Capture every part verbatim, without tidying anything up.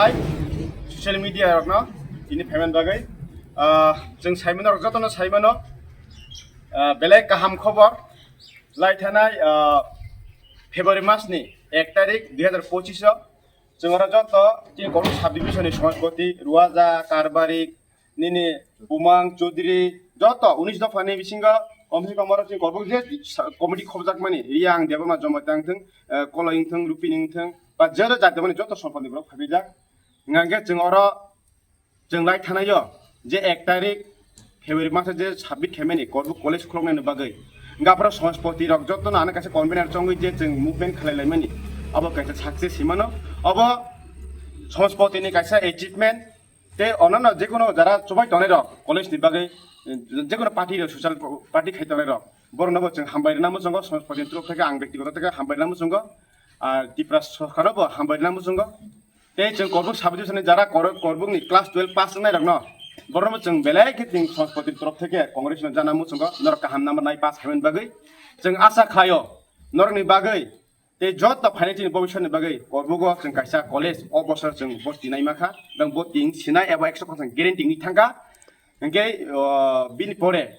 Hai, social media rokno ini payment bagwi, ah, chwng saimano rok jotono saimano, ah, belai kaham khobor lai thanai, ah, February mas ni ek tarik dui hazar pochis o chwng oro joto chini Korbuk subdivision ni Somajpati, Ruaja, Karbari, nini Bumang, Chaudhary, joto unis dopha ni bisingo komse kom oro chini Korbuk je sa-, committee khobjakmani, Riyang, Debbarma, Jamatia wngthwng, eh, Koloi wngthwng, Rupini wngthwng, ba jero jati mani joto Somajpati borok phaibijak. Hingkha khe chwng oro chwng lai thanaio je ek tarik February masa je submit khaimani Korbuk college khuloknaini bagwi. Hingkha aphuru Somajpati rok jotono ano kaisa convener chongwi je chwng movement khlai laimani, abo kaisa success hinmano. Abo Somajpati ni kaisa achievement. Tei onano jekono jara chubai tongnai rok college ni bagwi, jekono party rok, social party khai tongnai rok, borokno bo chwng hambai rwna muchungo, Somajpati ni torof theke ang byaktigoto theke hambai rwna muchungo, ah, Tripura sorkar no bo hambai rwna muchungo. Tei chwng Korbuk subdivision ni jara Kor-, Korbuk ni class twelve pass wngnai rokno, borokno chwng belai khe chwng Somajpati ni torof theke Congress no jana muchungo, norok kaham number nai pass khaimani bagwi chwng asa khlaio, norokni bagwi tei joto phainai chini bobiswrani bagwi Korbugo chwng kaisa college o bosor chwng boti naima kha, bang boti wng sinai abo ekso percent guarantee wngwi thangkha. Hwnkhe, o, bini pore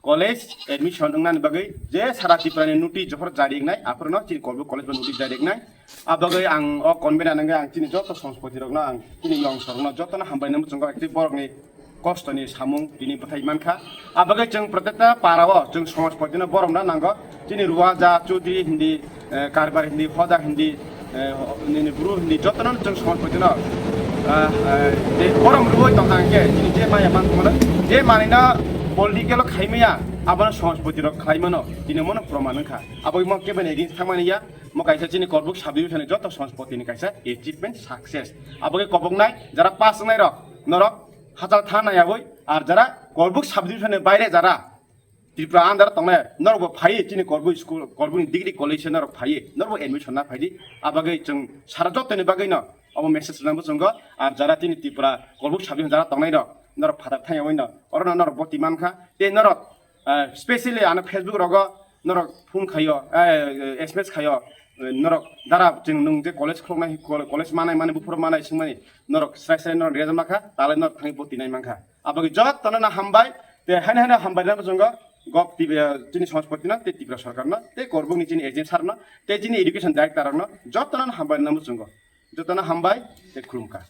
college admission wngnani bagwi je sara Tripurani notice jophor jari wngnai, aphurno chini Korbuk college bo notice jari wngnai. A bagwi ang o convener wngwi ang chini joto Somajpati rokno ang chini yongsorokno jotono hambai nai muchungo, ekti borokni kostoni samung tini bwthai mankha. A bagwi chwng protecta para o chwng Somajpati no borom na nango. Chini Ruaja, Chaudhary hindi, eh, Karbari hindi, Hoda hindi, eh, nini Bru hindi, jotono chwng Somajpati no, ah, eh, de borom rwui tongkha hwnkhe chini je maya man tongmano, je manino political o khaimaya, abono Somajpati rok khlaimano, tini mono proman wngkha. Abo mo kebeni against thangmani ya, mo kaisa chini Korbuk subdivision ni joto Somajpati ni kaisa achievement success. Abo khe koboknai jara pass wngnai rok, norok hachal tha naiyawi, ar jara Korbuk subdivision ni baire jara Tripura under tongnai norok bo phaiwi chini Korbuk school, Korbuk ni degree college o norok phaiwi norok bo admission na phaidi. A bagwi chwng sara jotoni bagwi no omo message rwna muchungo, ar jara chini Tripura Korbuk subdivision jara tongnai rok norok phatar thangyawi no oro no norok boti mankha tei norok, ah, specially ano Facebook rogo norok phone khaio, eh, S M S khaio, eh, norok dara chwng nwng je college khuloknai, college manai mani buphuru manai swngmani norok srai srai norok rejak makha, talai norok thangwi boti nai mankha. Aboni jotono no hambai, tei haino haino hambai rwna muchungo gov T V, eh, chini Somajpati no tei Tripura sorkar no tei Korbuk ni chini agent sir no tei chini education director rok no jotono no hambai rwna muchungo. Jotono hambai tei khulumkha.